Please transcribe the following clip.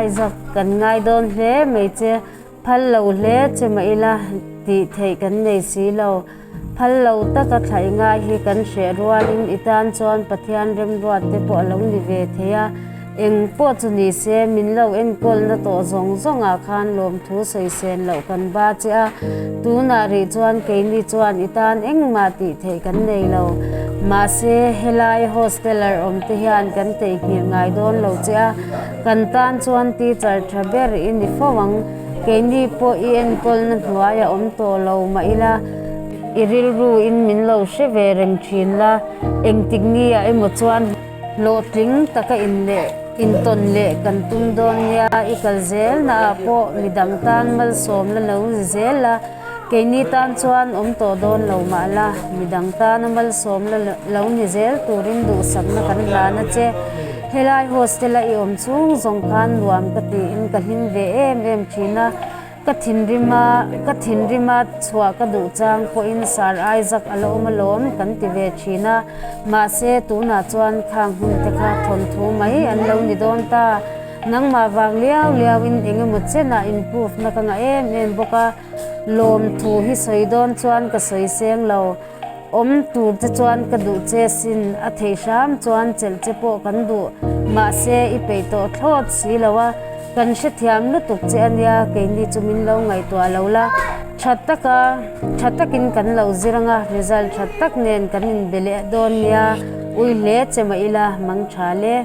Isaac, kan ngai dawn hle mai che. Phal lo hle che mah ila tih theih kan nei si lo. Phal lo taka thlaih ngai hi kan hreh rualin i tan chuan Pathian remruat te pawh a lo ni ve thei a. Eng pawh chu ni se, min lo enkawlna tawh zawng zawngah khan lawmthu sawi sen loh kan ba che a, tunah rih chuan keini chuan i tan engmah tih theih kan nei lo. Mahse, helai hosteler awm te hian kan teihnghilh ngai dawn lo che a, kan tan chuan teacher tha ber i ni fo ang. Keini pawh i enkawlna hnuaia awm tawh lo mah ila, i rilru in min lo hre ve reng thin la, engtik nia emaw chuan Hlawhtling taka in leh intawn leh kan tum dawn nia, i kal zelnaah pawh midang tan malsawmna lo ni zel a, keini tan chuan awm tawh dawn lo mah la, midang tana malsawmna lo ni zel turin duhsakna kan hlan a che. Helai hostel-a i awm chhung zawng khan nuam ka tiin ka hlim ve em em thin a. Ka thinrim a, ka thinrim a chhuah ka duh chang pawhin Sir Isaac a la awm alawm kan ti ve thin a, mahse tunah chuan khang hun te kha thawnthu mai an lo ni dawn ta. Nangmah vang liau liau in eng emaw chenah improve na ka ngah em em bawk a, lawmthu hi sawi dawn chuan ka sawi seng lo. Awm tur che chuan ka duh che sin, a theih hram chuan chelh che pawh kan duh, mahse i peih tawh thlawt si lo a, kan hrethiam lutuk che a nia, keini chu min lo ngaihtuah lo la, tha taka tha takin kan lo zir anga, result tha tak nen kan inbe leh dawn nia, ui hle che mah ila, mang tha le.